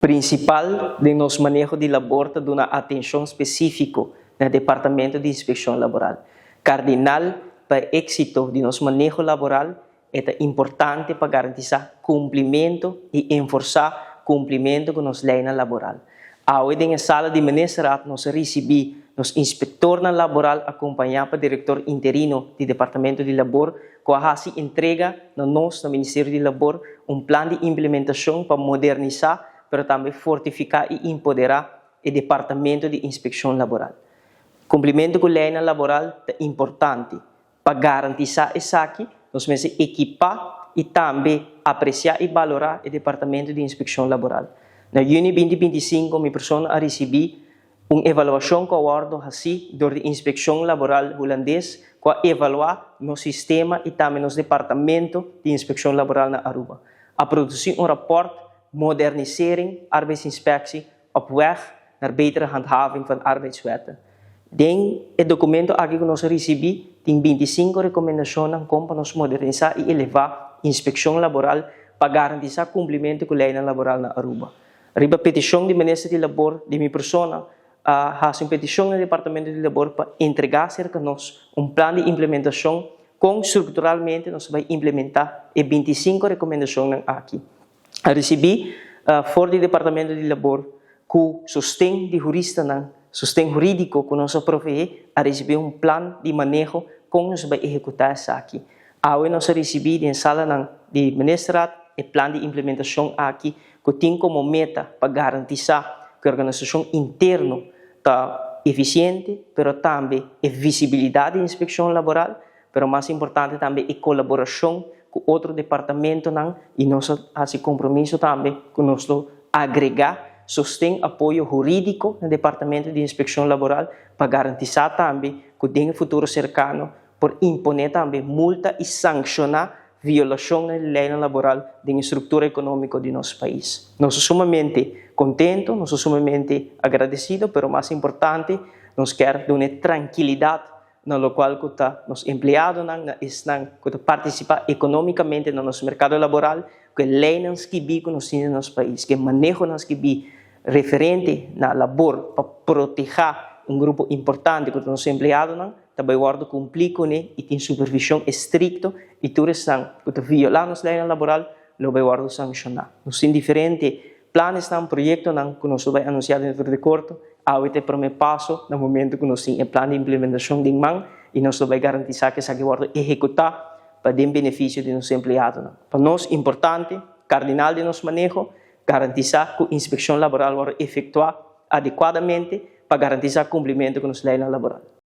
Principal den nos maneho di labor ta duna atencion specifico na Departamento di Inspeccion Laboral. Cardinal pa e exito di nos maneho laboral, e ta importante pa garantisa cumplimento y enforsa cumplimento cu nos leynan laboral. Awe den e sala di Ministerraad nos a ricibi nos inspectornan laboral acompaña pa director interino di Departamento di Labor cu a haci entrega na nos na Ministerio di Labor un plan di implementacion pa modernisa pero tambe fortifica y empodera e Departamento di Inspeccion Laboral. Cumplimento cu leynan laboral ta importante. Pa garantisa esaki, nos mester ekipa y tambe aprecia y balora e Departamento di Inspeccion Laboral. Na juni 2025, mi persona a ricibi un evaluacion cu a wordo haci door di Inspeccion Laboral Hulandes cu a evalua nos sistema y tambe nos Departamento di Inspeccion Laboral na Aruba. A produci un rapport "Modernisering arbeidsinspectie op weg naar betere handhaving van arbeidswetten". Den e documento aki cu nos a ricibi tin 25 recomendacion con pa nos modernisa y eleva inspeccion laboral pa garantisa cumplimento cu ley laboral na Aruba. Riba peticion di Minister di Labor, di mi persona, a haci un peticion na Departamento di Labor pa entrega cerca nos un plan di implementacion con structuralmente nos ta bay implementa e 25 recomendacion aki. A ricibi for di Departamento di Labor cu sosten di juristanan, sosten huridico cu nos a provee, a ricibi un plan di maneho con nos ta bay ehecuta esaki. Awe nos a ricibi den sala di Ministerraad e plan di implementacion aki cu tin como meta pa garantisa cu e organisacion interno ta eficiente, pero tambe e visibilidad di inspeccion laboral, pero mas importante tambe e colaboracion cu otro departamentonan, y nos a haci compromiso tambe cu nos ta agrega sosten, apoyo huridico na Departamento di Inspeccion Laboral pa garantisa tambe cu den futuro cercano por impone tambe multa y sanciona violacion di ley laboral den structura economico di nos pais. Nos ta sumamente contento, nos ta sumamente agradecido, pero mas importante, nos kier duna trankilidad na locual cu ta nos empleadonan, na esnan cu ta participa economicamente na nos mercado laboral, cu leynan skibi cu nos tin den nos pais, cu manehonan skibi referente na labor pa proteha un grupo importante cu nos empleadonan, tambe wordo cumpli cune y tin supervision estricto y tur esnan cu ta viola nos ley laboral lo bay wordo sanciona. Nos tin diferente plannan, proyectonan cu nos ta bay anuncia den di corto. Awe ta e prome paso na momento cu nos tin e plan di implementacion den man y nos ta bay garantisa cu esaki wordo ehecuta pa beneficio di nos empleadonan. Pa nos importante, cardinal di nos maneho, garantisa cu inspeccion laboral wordo efectua adecuadamente pa garantisa cumplimento cu nos ley laboral.